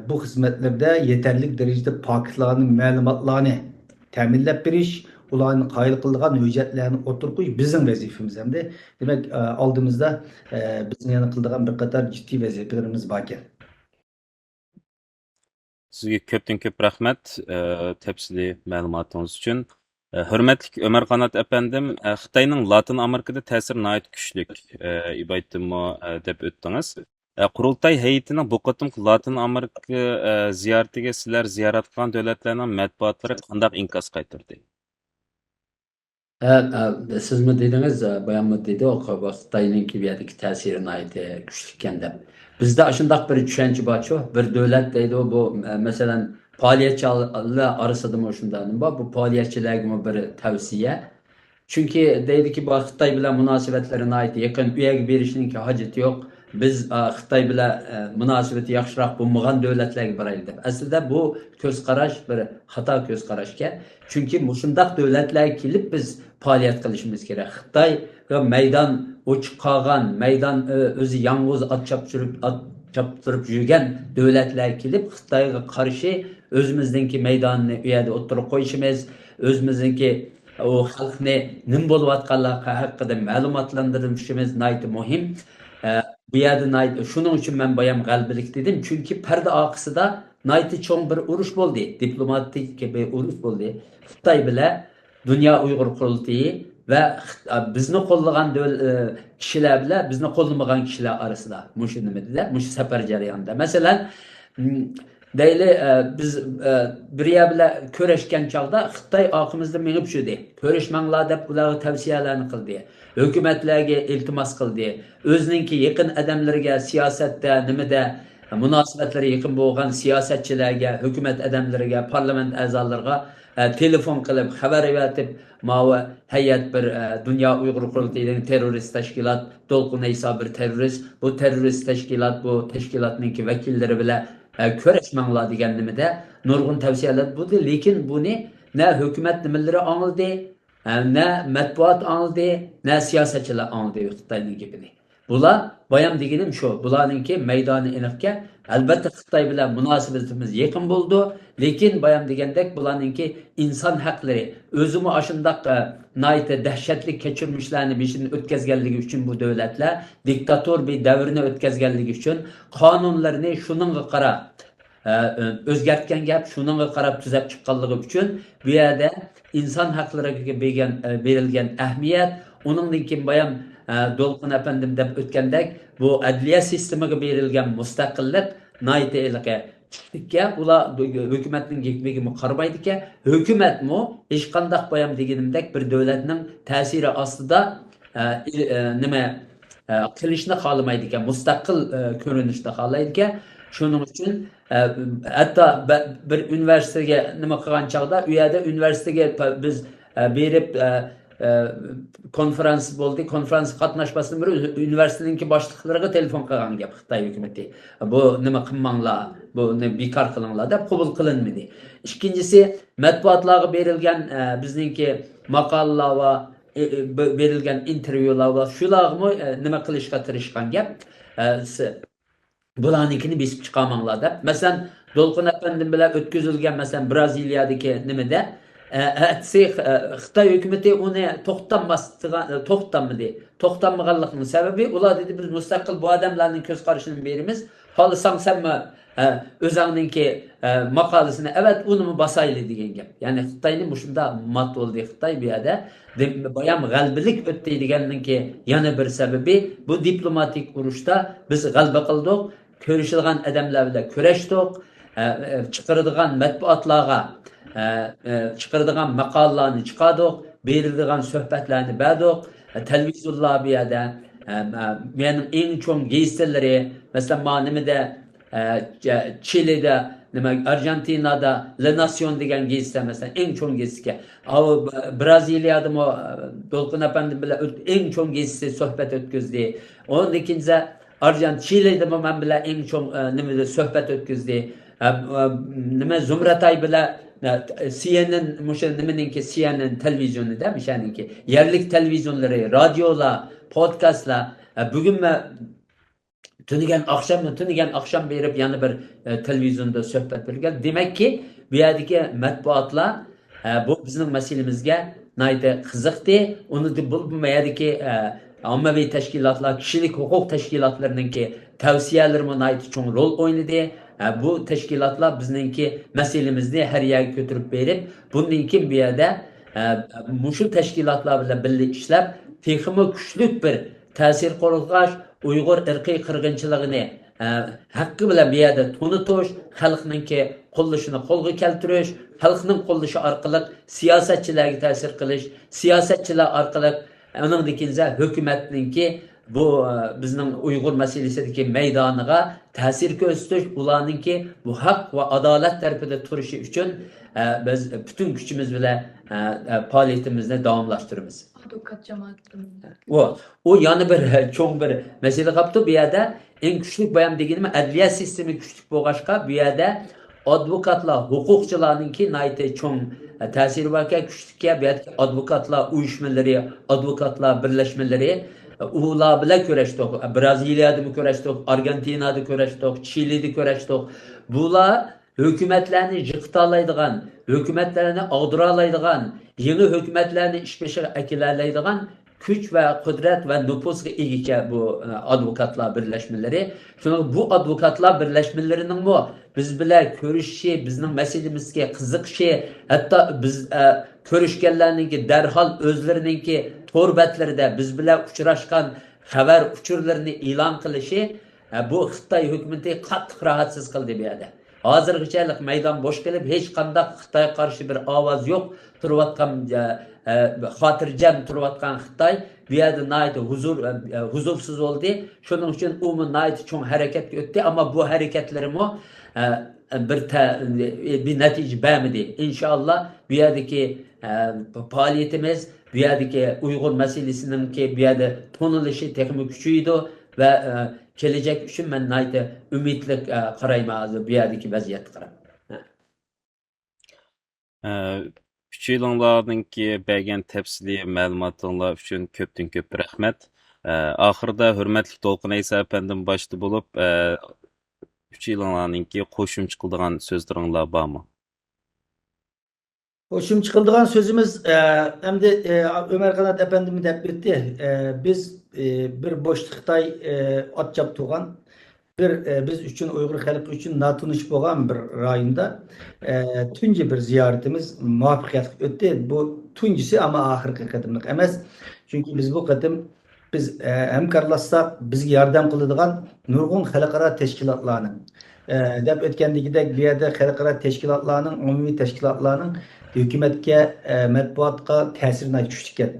بۇ خىزمەتلىرىدە يېتەرلىك دەرىجىدە پاكىتلارنى، مەلۇماتلارنى تەمىنلەپ بېرىش، ئۇلارنى قايىل قىلىدىغان ھۆججەتلەرنى ئوتتۇرىغا قويۇش بىزنىڭ ۋەزىپىمىز ئەمدى. دېمەك، ئە، ئالدىمىزدا، ئە، بىزنىڭ يەنە قىلىدىغان بىر قاتار جىددىي ۋەزىپىلىرىمىز باركەن. سىزگە كۆپتىن كۆپ رەھمەت، ئە، تەپسىلىي مەلۇماتىڭىز ئۈچۈن. ئە، ھۆرمەتلىك ئۆمەر قانات ئەپەندىم، ئە، خىتاينىڭ لاتىن ئامېرىكىدا تەسىرى ناھايىتى كۈچلۈك، ئە، ئىبايىتتىنمۇ، ئە، دەپ ئۆتتىڭىز. ئە، قۇرۇلتاي ھەيئىتىنىڭ بۇ قېتىمقى لاتىن ئامېرىكا، ئە، زىيارىتىگە سىلەر زىيارەت قىلغان دۆلەتلەرنىڭ مەتبۇئاتلىرى قانداق ئىنكاس قايتۇردى؟ ھە، ھە، سىزمۇ دېدىڭىز، باياممۇ دېدۇق، خىتاينىڭكى بۇ يەردىكى تەسىرى ناھايىتى كۈچلۈككەن دەپ. بىزدە ئاشۇنداق بىر چۈشەنچە بارچۇ، بىر دۆلەت دەيدۇ، بۇ، مەسىلەن، پائالىيەتچىلەر ئارىسىدىمۇ شۇنداق نېمە بار، بۇ پائالىيەتچىلەرگىمۇ بىر تەۋسىيە. چۈنكى دەيدۇكى، بۇ خىتاي بىلەن مۇناسىۋەتلىرى ناھايىتى يېقىن، ئۇ يەرگە بېرىشنىڭكى ھاجىتى يوق. بىز، ئا، خىتاي بىلەن، ئە، مۇناسىۋىتى ياخشىراق بولمىغان دۆلەتلەرگە بارايلى دەپ. ئەسلىدە بۇ كۆز قاراش بىر خاتا كۆز قاراشكەن. چۈنكى مۇشۇنداق دۆلەتلەرگە كېلىپ بىز پائالىيەت قىلىشىمىز كېرەك. خىتايغا مەيدان ئوچۇق قالغان، مەيدان، ئۆ-، ئۆزى يالغۇز ئات چاپتۇرۇپ، ئات چاپتۇرۇپ يۈرگەن دۆلەتلەرگە كېلىپ خىتايغا قارشى ئۆزىمىزنىڭكى مەيداننى ئۇ يەردە ئوتتۇرىغا قويۇشىمىز، ئۆزىمىزنىڭكى ئۇ خەلقنى نېمە بولۇۋاتقانلىقى ھەققىدە مەلۇماتلاندۇرۇشىمىز ناھايىتى مۇھىم. ئە، بۇ يەردە ناھايىتى، شۇنىڭ ئۈچۈن مەن بايام غەلىبىلىك دېدىم، چۈنكى پەردە ئارقىسىدا ناھايىتى چوڭ بىر ئۇرۇش بولدى، دىپلوماتىك بىر ئۇرۇش بولدى. خىتاي بىلەن دۇنيا ئۇيغۇر قۇرۇلتىيى ۋە خىت-، ئە، بىزنى قوللىغان دۆل-، ئە، كىشىلەر بىلەن بىزنى قوللىمىغان كىشىلەر ئارىسىدا مۇشۇ نېمىدە، مۇشۇ سەپەر جەريانىدا. مەسىلەن، م، دەيلى، ئە، بىز، ئە، بىر يەر بىلەن كۆرۈشكەن چاغدا خىتاي ئارقىمىزدىن مېڭىپ يۈردى. كۆرۈشمەڭلار دەپ ئۇلارغا تەۋسىيەلەرنى قىلدى. ھۆكۈمەتلەرگە ئىلتىماس قىلدى. ئۆزىنىڭكى يېقىن ئادەملىرىگە، سىياسەتتە، نېمىدە مۇناسىۋەتلىرى يېقىن بولغان سىياسەتچىلەرگە، ھۆكۈمەت ئادەملىرىگە، پارلامېنت ئەزالىرىغا، ئە، تېلېفون قىلىپ، خەۋەر ئەۋەتىپ، ماۋۇ ھەيئەت بىر، ئە، دۇنيا ئۇيغۇر قۇرۇلتىيىنىڭ تېررورىست تەشكىلات، دولقۇن ئەيسا بىر تېررورىست، بۇ تېررورىست تەشكىلات، بۇ تەشكىلاتنىڭكى ۋەكىللىرى بىلەن، ئە، كۆرۈشمەڭلار دېگەن نېمىدە نۇرغۇن تەۋسىيەلەر بولدى، لېكىن بۇنى نە ھۆكۈمەت نېمىلىرى ئاڭلىدى، ئە، نە مەتبۇئات ئاڭلىدى، نە سىياسەتچىلەر ئاڭلىدى خىتاينىڭ گېپىنى. بۇلار، بايام دېگىنىم شۇ، بۇلارنىڭكى مەيدانى ئېنىقكەن. ئەلبەتتە، خىتاي بىلەن مۇناسىۋىتىمىز يېقىن بولىدۇ، لېكىن بايام دېگەندەك، بۇلارنىڭكى ئىنسان ھەقلىرى، ئۆزىمۇ ئاشۇنداق، ئە، ناھايىتى دەھشەتلىك كەچۈرمىشلەرنى بېشىدىن ئۆتكەزگەنلىكى ئۈچۈن بۇ دۆلەتلەر، دىكتاتور بىر دەۋرنى ئۆتكەزگەنلىكى ئۈچۈن قانۇنلىرىنى شۇنىڭغا قاراپ، ئە، ئۆزگەرتكەن گەپ، شۇنىڭغا قاراپ تۈزەپ چىققانلىقى ئۈچۈن بۇ يەردە ئىنسان ھەقلىرىگە بېگەن-، ئە، بېرىلگەن ئەھمىيەت، ئۇنىڭدىن كېيىن بايام، ئە، دولقۇن ئەپەندىم دەپ ئۆتكەندەك، بۇ ئەدلىيە سىستېمىغا بېرىلگەن مۇستەقىللىق ناھايىتى ھېلىقى كىچىككەن، ئۇلار ھۆكۈمەتنىڭ گېپىگىمۇ قارىمايدىكەن، ھۆكۈمەتمۇ ھېچقانداق بايام دېگىنىمدەك بىر دۆلەتنىڭ تەسىرى ئاستىدا، ئە، ئى-، ئە، نېمە، ئە، قىلىشنى خالىمايدىكەن، مۇستەقىل، ئە، كۆرۈنۈشنى خالايدىكەن. شۇنىڭ ئۈچۈن، ئە، ھەتتا بە-، بىر ئۇنىۋېرسىتېتقا نېمە قىلغان چاغدا، ئۇ يەردە ئۇنىۋېرسىتېتقا پە-، بىز، ئە، بېرىپ، ئە، ئە، كونفرانس بولدى، كونفرانسقا قاتناشماستىن بۇرۇن ئۇنىۋېرسىتېتنىڭكى باشلىقلىرىغا تېلېفون قىلغان گەپ خىتاي ھۆكۈمىتى. بۇ نېمە قىلماڭلار، بۇنى بىكار قىلىڭلار دەپ قوبۇل قىلىنمىدى. ئىككىنچىسى، مەتبۇئاتلارغا بېرىلگەن، ئە، بىزنىڭكى ماقالىلەر ۋە ئى، ئى، بە-، بېرىلگەن ئىنتېرۋيۇلار ۋە شۇلارغىمۇ، ئە، نېمە قىلىشقا تىرىشقان گەپ. ئە، س-، بۇلارنىڭكىنى بېسىپ چىقارماڭلار دەپ. مەسىلەن، دولقۇن ئەپەندىم بىلەن ئۆتكۈزۈلگەن، مەسىلەن، بىرازىلىيەدىكى نېمىدە، ئە، ئەتىسى، ئە، خىتاي ھۆكۈمىتى ئۇنى توختاتماس-، توختاتمىدى. توختاتمىغانلىقنىڭ سەۋەبى، ئۇلار دېدى، بىز مۇستەقىل بۇ ئادەملەرنىڭ كۆز قارىشىنى بېرىمىز. خالىساڭ سەنمۇ، ئە، ئۆزۈڭنىڭكى، ئە، ماقالىسىنى ئەۋەت، ئۇنىمۇ باسايلى دېگەن گەپ. يەنى خىتاينى مۇشۇنداق مات بولدى خىتاي بۇ يەردە. دېم-، بايام غەلىبىلىك ئۆتتى دېگەننىڭكى يەنە بىر سەۋەبى، بۇ دىپلوماتىك ئۇرۇشتا بىز غەلىبە قىلدۇق، كۆرۈشىدىغان ئادەملەر بىلەن كۆرۈشتۇق، ئە، ئە، چىقىرىدىغان مەتبۇئاتلارغا، ئە، ئە، چىقىرىدىغان ماقالىلارنى چىقاردۇق، بېرىدىغان سۆھبەتلەرنى بەردۇق، ئە، تېلېۋىزورلار بۇ يەردە، ئە، ئە، مېنىڭ ئەڭ چوڭ گېزىتلىرى، مەسىلەن، ما نېمىدە، ئە، چ-، چىلىدە، نېمە، ئارژېنتىنادا لە ناسيون دېگەن گېزىتى، مەسىلەن، ئەڭ چوڭ گېزىتكە. ئاۋۇ ب-، بىرازىلىيەدىمۇ، ئە، دولقۇن ئەپەندىم بىلەن ئۆت-، ئەڭ چوڭ گېزىتى سۆھبەت ئۆتكۈزدى. ئۇنىڭدىن كېيىن ئارژان-، چىلىدىمۇ مەن بىلەن ئەڭ چوڭ، ئە، نېمىدە سۆھبەت ئۆتكۈزدى. ئە، ئە، نېمە، زۇمرەتاي بىلەن، ئە، سى ئېن ئېن، مۇشۇ نېمىنىڭكى، سى ئېن ئېن تېلېۋىزىيونىدا، مۇشۇنىڭكى يەرلىك تېلېۋىزىيونلىرى، رادىيولار، پودكاستلار. ئە، بۈگۈن مەن تۈنۈگۈن ئاخشام، تۈنۈگۈن ئاخشام بېرىپ يەنە بىر، ئە، تېلېۋىزىيوندا سۆھبەت بېرىلگەن. دېمەككى، بۇ يەردىكى مەتبۇئاتلار، ئە، بۇ بىزنىڭ مەسىلىمىزگە ناھايىتى قىزىقتى. ئۇنى دە-، بۇ، بۇ يەردىكى، ئە، ئاممىۋى تەشكىلاتلار، كىشىلىك ھوقۇق تەشكىلاتلىرىنىڭكى تەۋسىيەلىرىمۇ ناھايىتى چوڭ رول ئوينىدى. ئە، بۇ تەشكىلاتلار بىزنىڭكى مەسىلىمىزنى ھەر يەرگە كۆتۈرۈپ بېرىپ، بۇندىن كېيىن بۇ يەردە، ئە، مۇشۇ تەشكىلاتلار بىلەن بىللە ئىشلەپ، تېخىمۇ كۈچلۈك بىر تەسىر قوزغاش، ئۇيغۇر ئىرقىي قىرغىنچىلىقىنى، ئە، ھەققى بىلەن بۇ يەردە تونۇتۇش، خەلقنىڭكى قوللىشىنى قولغا كەلتۈرۈش، خەلقنىڭ قوللىشى ئارقىلىق سىياسەتچىلەرگە تەسىر قىلىش، سىياسەتچىلەر ئارقىلىق ئۇنىڭدىن كېيىن ھۆكۈمەتنىڭكى بۇ، ئە، بىزنىڭ ئۇيغۇر مەسىلىسىدىكى مەيدانىغا تەسىر كۆرسىتىش، ئۇلارنىڭكى بۇ ھەق ۋە ئادالەت تەرىپىدە تۇرۇشى ئۈچۈن، ئە، بىز پۈتۈن كۈچىمىز بىلەن، ئە، ئە، پائالىيىتىمىزنى داۋاملاشتۇرىمىز. ئادۋوكات جامائەتتىن. ئۇ، ئۇ يەنە بىر چوڭ بىر مەسىلە قاپتۇ. بۇ يەردە ئەڭ كۈچلۈك بايام دېگىنىم، ئەدلىيە سىستېمى كۈچلۈك بولغاچقا، بۇ يەردە ئادۋوكاتلار، ھوقۇقچىلارنىڭكى ناھايىتى چوڭ، ئە، تەسىرى باركەن، كۈچلۈككەن. بۇ يەردىكى ئادۋوكاتلار ئۇيۇشمىلىرى، ئادۋوكاتلار بىرلەشمىلىرى، ئە، ئۇلار بىلەن كۆرۈشتۇق. بىرازىلىيەدىمۇ كۆرۈشتۇق، ئارگېنتىنادا كۆرۈشتۇق، چىلىدە كۆرۈشتۇق. بۇلار ھۆكۈمەتلەرنى يىقىتالايدىغان، ھۆكۈمەتلەرنى ئاغدۇرالايدىغان، يېڭى ھۆكۈمەتلەرنى ئىش بېشىغا ئەكېلەلەيدىغان كۈچ ۋە قۇدرەت ۋە نوپۇزغا ئىگىكەن بۇ، ئە، ئادۋوكاتلار بىرلەشمىلىرى. شۇنىڭ بۇ ئادۋوكاتلار بىرلەشمىلىرىنىڭمۇ بىز بىلەن كۆرۈشۈشى، بىزنىڭ مەسىلىمىزگە قىزىقىشى، ھەتتا بىز، ئە، كۆرۈشكەنلەرنىڭكى دەرھال ئۆزلىرىنىڭكى تور بەتلىرىدە بىز بىلەن ئۇچراشقان خەۋەر ئۇچۇرلىرىنى ئېلان قىلىشى، ئە، بۇ خىتاي ھۆكۈمىتى قاتتىق راھەتسىز قىلدى بۇ يەردە. ھازىرغىچە مەيدان بوش قېلىپ، ھېچقانداق خىتايغا قارشى بىر ئاۋاز يوق تۇرۇۋاتقان، ئە، ئە، خاتىرجەم تۇرۇۋاتقان خىتاي بۇ يەردە ناھايىتى ھۇزۇر، ئە، ئە، ھۇزۇرسىز بولدى. شۇنىڭ ئۈچۈن ئۇمۇ ناھايىتى چوڭ ھەرىكەتكە ئۆتتى، ئەمما بۇ ھەرىكەتلىرىمۇ، ئە، بىر تە-، بىر نەتىجە بەرمىدى. ئىنشائاللا، بۇ يەردىكى، ئە، پائالىيىتىمىز، بۇ يەردىكى ئۇيغۇر مەسىلىسىنىڭكى بۇ يەردە تونۇلۇشى تېخىمۇ كۈچىيىدۇ ۋە، ئە، كېلەچەك ئۈچۈن مەن ناھايىتى ئۈمىدلىك، ئە، قارايمەن ھازىر بۇ يەردىكى ۋەزىيەتكە قاراپ. ئە، ئۈچىيلىڭلارنىڭكى بەرگەن تەپسىلىي مەلۇماتىڭلار ئۈچۈن كۆپتىن كۆپ رەھمەت. ئە، ئاخىرىدا ھۆرمەتلىك دولقۇن ئەيسا ئەپەندىم باشتا بولۇپ، ئە، ئۈچىيلىڭلارنىڭكى قوشۇمچە قىلىدىغان سۆزلىرىڭلار بارمۇ؟ قوشۇمچە قىلىدىغان سۆزىمىز، ئە، ئەمدى، ئە، ئۆمەر قانات ئەپەندىمۇ دەپ ئۆتتى. ئە، بىز، ئە، بىر بوشلۇق خىتاي، ئە، ئات چاپتۇرغان، بىر، ئە، بىز ئۈچۈن، ئۇيغۇر خەلقى ئۈچۈن ناتونۇش بولغان بىر رايوندا، ئە، تۇنجى بىر زىيارىتىمىز مۇۋەپپەقىيەتلىك ئۆتتى. بۇ تۇنجىسى، ئەمما ئاخىرقى قېتىملىق ئەمەس. چۈنكى بىز بۇ قېتىم بىز، ئە، ھەمكارلاشساق، بىزگە ياردەم قىلىدىغان نۇرغۇن خەلقئارا تەشكىلاتلارنىڭ، ئە، دەپ ئۆتكەندىكىدەك، بۇ يەردە خەلقئارا تەشكىلاتلارنىڭ، ئومۇمىي تەشكىلاتلارنىڭ ھۆكۈمەتكە، ئە، مەتبۇئاتقا تەسىرى ناھايىتى كۈچلۈككەن.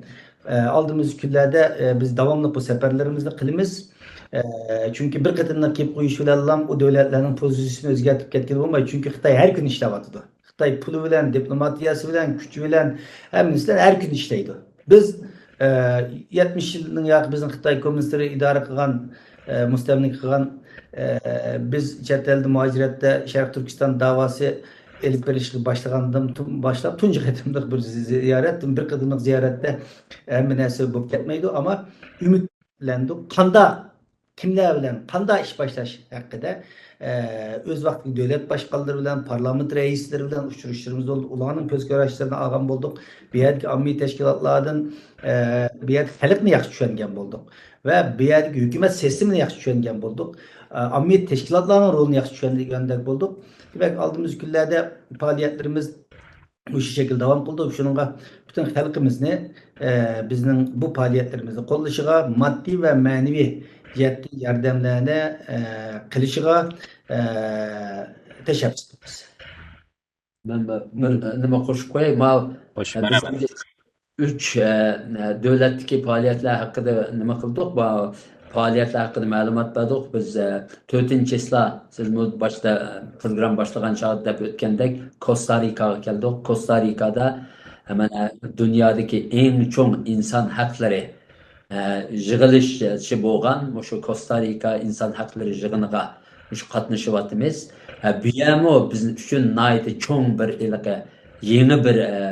ئە، ئالدىمىزدىكى كۈنلەردە، ئە، بىز داۋاملىق بۇ سەپەرلىرىمىزنى قىلىمىز. ئە، چۈنكى بىر قېتىملىق كېلىپ قويۇش بىلەنلا ئۇ دۆلەتلەرنىڭ پوزىتسىيىسىنى ئۆزگەرتىپ كەتكىلى بولمايدۇ، چۈنكى خىتاي ھەر كۈنى ئىشلەۋاتىدۇ. خىتاي پۇلى بىلەن، دىپلوماتىيەسى بىلەن، كۈچى بىلەن، ھەممىسى بىلەن ھەر كۈنى ئىشلەيدۇ. بىز، ئە، يەتمىش يىلنىڭ ياقى بىزنىڭ خىتاي كوممۇنىستلىرى ئىدارە قىلغان، ئە، مۇستەملىكە قىلغان، ئە، بىز چەت ئەلدە مۇھاجىرەتتە شەرقىي تۈركىستان داۋاسى ئېلىپ بېرىشقا باشلىغاندىن تۇ-، باشلاپ تۇنجى قېتىملىق بىر زى-، زىيارەت، بىر قېتىملىق زىيارەتتە ھەممە نەرسە بولۇپ كەتمەيدۇ، ئەمما ئۈمىدلەندۇق. قانداق كىملەر بىلەن قانداق ئىش باشلاش ھەققىدە، ئە، ئۆز ۋاقتىدا دۆلەت باشقانلىرى بىلەن، پارلامېنت رەئىسلىرى بىلەن ئۇچرىشىشلىرىمىز بولدى. ئۇلارنىڭ كۆز قاراشلىرىنى ئالغان بولدۇق. بۇ يەردىكى ئاممىۋى تەشكىلاتلاردىن، ئە، بۇ يەردىكى خەلقنى ياخشى چۈشەنگەن بولدۇق ۋە بۇ يەردىكى ھۆكۈمەت سىستېمىنى ياخشى چۈشەنگەن بولدۇق. ئە، ئاممىۋى تەشكىلاتلارنىڭ رولىنى ياخشى چۈشەنگەندەك بولدۇق. دېمەك، ئالدىمىزدىكى كۈنلەردە پائالىيەتلىرىمىز مۇشۇ شەكىلدە داۋام قىلىدۇ. شۇنىڭغا پۈتۈن خەلقىمىزنى، ئە، بىزنىڭ بۇ پائالىيەتلىرىمىزنى قوللىشىغا، ماددىي ۋە مەنىۋى جەھەتتىن ياردەملەرنى، ئە، قىلىشىغا، ئە، تەشەببۇس قىلىمىز. مەن بىر، بىر نېمە قوشۇپ قوياي. ما، قوشۇپ ئە، بىز بېرىڭ. ئۈچ، ئە، دۆلەتتىكى پائالىيەتلەر ھەققىدە نېمە قىلدۇق؟ با-، پائالىيەتلەر ھەققىدە مەلۇمات بەردۇق. بىز، ئە، تۆتىنچى چىسلا، سىزمۇ باشتا، پروگرامما باشلىغان چاغدا دەپ ئۆتكەندەك، كوستا رىكاغا كەلدۇق. كوستا رىكادا، ئە، مانا دۇنيادىكى ئەڭ چوڭ ئىنسان ھەقلىرى، ئە، يىغىلىشى بولغان مۇشۇ كوستا رىكا ئىنسان ھەقلىرى يىغىنىغا مۇشۇ قاتنىشىۋاتىمىز. ئە، بۇ يەرمۇ بىز ئۈچۈن ناھايىتى چوڭ بىر ھېلىقى يېڭى بىر، ئە،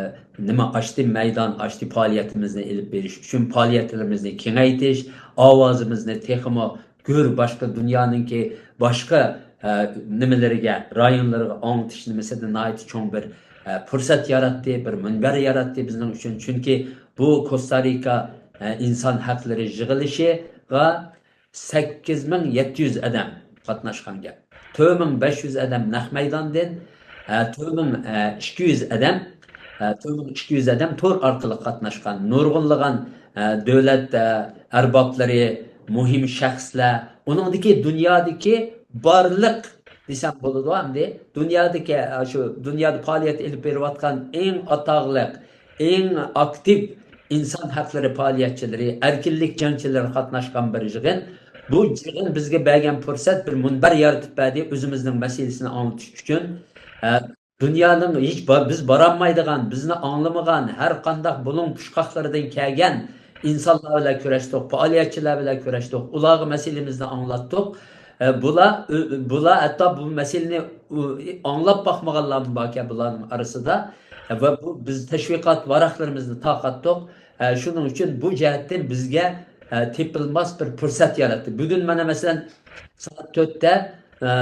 نېمە ئاچتى، مەيدان ئاچتى، پائالىيىتىمىزنى ئېلىپ بېرىش ئۈچۈن پائالىيەتلىرىمىزنى كېڭەيتىش، ئاۋازىمىزنى تېخىمۇ گۈر باشقا دۇنيانىڭكى باشقا، ئە، نېمىلىرىگە، رايونلىرىغا ئاڭلىتىش نېمىسىدە ناھايىتى چوڭ بىر، ئە، پۇرسەت ياراتتى، بىر مۇنبەر ياراتتى بىزنىڭ ئۈچۈن. چۈنكى بۇ كوستا رىكا، ئە، ئىنسان ھەقلىرى يىغىلىشىغا سەككىز مىڭ يەتتە يۈز ئادەم قاتناشقان گەپ. تۆت مىڭ بەش يۈز ئادەم نەق مەيداندىن، ئە، تۆت مىڭ، ئە، ئىككى يۈز ئادەم، ئە، تۆت مىڭ ئىككى يۈز ئادەم تور ئارقىلىق قاتناشقان. نۇرغۇنلىغان، ئە، دۆلەت، ئە، ئەربابلىرى، مۇھىم شەخسلەر، ئۇنىڭدىكى دۇنيادىكى بارلىق دېسەم بولىدۇ ئەمدى، دۇنيادىكى، ئە، شۇ دۇنيادا پائالىيەت ئېلىپ بېرىۋاتقان ئەڭ ئاتاقلىق، ئەڭ ئاكتىپ ئىنسان ھەقلىرى پائالىيەتچىلىرى، ئەركىنلىك جەڭچىلىرى قاتناشقان بىر يىغىن. بۇ يىغىن بىزگە بەرگەن پۇرسەت، بىر مۇنبەر يارىتىپ بەردى، ئۆزىمىزنىڭ مەسىلىسىنى ئاڭلىتىش ئۈچۈن. ئە، دۇنيانىڭ ھېچ با-، بىز بارالمايدىغان، بىزنى ئاڭلىمىغان ھەر قانداق بۇلۇڭ پۇچقاقلىرىدىن كەلگەن ئىنسانلار بىلەن كۆرۈشتۇق، پائالىيەتچىلەر بىلەن كۆرۈشتۇق، ئۇلارغا مەسىلىمىزنى ئاڭلاتتۇق. ئە، بۇلار، ئۆ-، بۇلار ھەتتا بۇ مەسىلىنى، ئۇ، ئاڭلاپ باقمىغانلارمۇ باركەن بۇلارنىڭ ئارىسىدا. ئە، ۋە بۇ، بىز تەشۋىقات ۋاراقلىرىمىزنى تارقاتتۇق. ئە، شۇنىڭ ئۈچۈن بۇ جەھەتتىن بىزگە، ئە، تېپىلماس بىر پۇرسەت ياراتتى. بۈگۈن مانا، مەسىلەن، سائەت تۆتتە، ئە،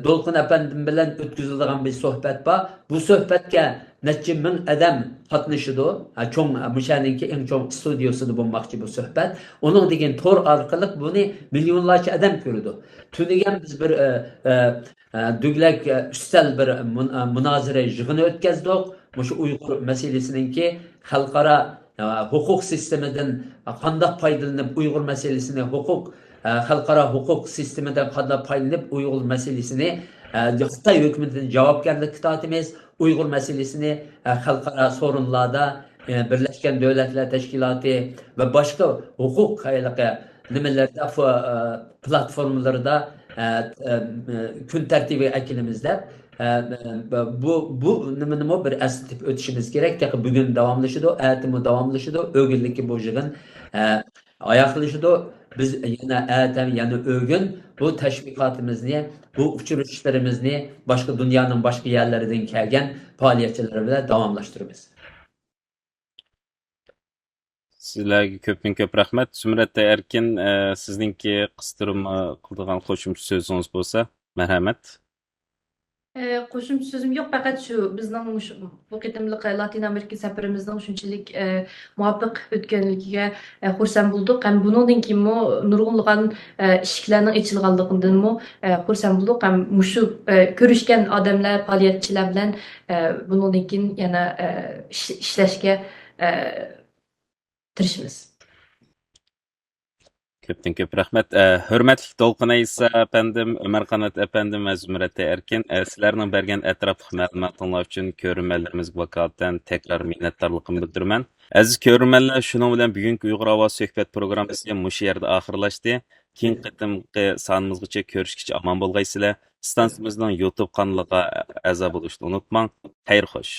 دولقۇن ئەپەندىم بىلەن ئۆتكۈزۈلىدىغان بىر سۆھبەت بار. بۇ سۆھبەتكە نەچچە مىڭ ئادەم قاتنىشىدۇ. ئە، چوڭ، ئە، مۇشۇنىڭكى ئەڭ چوڭ ئىستۇدىيوسىدا بولماقچى بۇ سۆھبەت. ئۇنىڭدىن كېيىن تور ئارقىلىق بۇنى مىليونلارچە ئادەم كۆرىدۇ. تۈنۈگۈن بىز بىر، ئە، ئە، ئە، دۈگلەك، ئە، ئۈستەل بىر مۇن-، ئە، مۇنازىرە يىغىنى ئۆتكەزدۇق. مۇشۇ ئۇيغۇر مەسىلىسىنىڭكى خەلقئارا، ئە، ھوقۇق سىستېمىدىن قانداق پايدىلىنىپ ئۇيغۇر مەسىلىسىنى ھوقۇق، ئە، خەلقئارا ھوقۇق سىستېمىدىن قانداق پايدىلىنىپ ئۇيغۇر مەسىلىسىنى، ئە، خىتاي ھۆكۈمىتىدىن جاۋابكارلىققا تارتىمىز، ئۇيغۇر مەسىلىسىنى، ئە، خەلقئارا سورۇنلاردا، ئە، بىرلەشكەن دۆلەتلەر تەشكىلاتى ۋە باشقا ھوقۇق ھېلىقى نېمىلەردە، فو-، ئە، پلاتفورمىلىرىدا، ئە، ئە، كۈن تەرتىپىگە ئەكېلىمىز دەپ، ئە، بۇ، بۇ نېمىنىمۇ بىر ئەسلىتىپ ئۆتۈشىمىز كېرەك. تېخى بۈگۈن داۋاملىشىدۇ، ئەتىمۇ داۋاملىشىدۇ، ئۆگۈنلۈككە بۇ يىغىن، ئە، ئاياغلىشىدۇ. بىز يەنە ئەتە، يەنە ئۆگۈن بۇ تەشۋىقاتىمىزنى، بۇ ئۇچرىشىشلىرىمىزنى باشقا دۇنيانىڭ باشقا يەرلىرىدىن كەلگەن پائالىيەتچىلەر بىلەن داۋاملاشتۇرىمىز. سىزلەرگە كۆپتىن كۆپ رەھمەت. زۇمرەت ئەركىن، ئە، سىزنىڭكى قىستۇرما قىلىدىغان قوشۇمچە سۆزىڭىز بولسا، مەرھەمەت. ئە، قوشۇمچە سۆزۈم يوق، پەقەت شۇ بىزنىڭ مۇشۇ بۇ قېتىملىق لاتىن ئامېرىكا سەپىرىمىزنىڭ شۇنچىلىك، ئە، مۇۋاپىق ئۆتكەنلىكىگە، ئە، خۇرسەن بولدۇق ھەم بۇنىڭدىن كېيىنمۇ نۇرغۇنلىغان، ئە، ئىشىكلەرنىڭ ئېچىلغانلىقىدىنمۇ، ئە، خۇرسەن بولدۇق ھەم مۇشۇ، ئە، كۆرۈشكەن ئادەملەر، پائالىيەتچىلەر بىلەن، ئە، بۇنىڭدىن كېيىن يەنە، ئە، ئىش-، ئىشلەشكە، ئە، تىرىشىمىز. كۆپتىن كۆپ رەھمەت. ئە، ھۆرمەتلىك دولقۇن ئەيسا ئەپەندىم، ئۆمەر قانات ئەپەندىم ۋە زۇمرەتە ئەركىن، ئە، سىلەرنىڭ بەرگەن ئەتراپلىق مەلۇماتىڭلار ئۈچۈن كۆرۈرمەنلىرىمىزگە ۋاكالىتەن تەكرار مىننەتدارلىقىمنى بىلدۈرىمەن. ئەزىز كۆرۈرمەنلەر، شۇنىڭ بىلەن بۈگۈنكى ئۇيغۇر ئاۋازى سۆھبەت پروگراممىسى مۇشۇ يەردە ئاخىرلاشتى. كېيىنكى قېتىمقى سانىمىزغىچە كۆرۈشكىچە ئامان بولغايسىلەر. ئىستانسىمىزنىڭ يۇتۇب قانىلىغا ئەزا بولۇشنى ئۇنتۇماڭ. خەير خوش.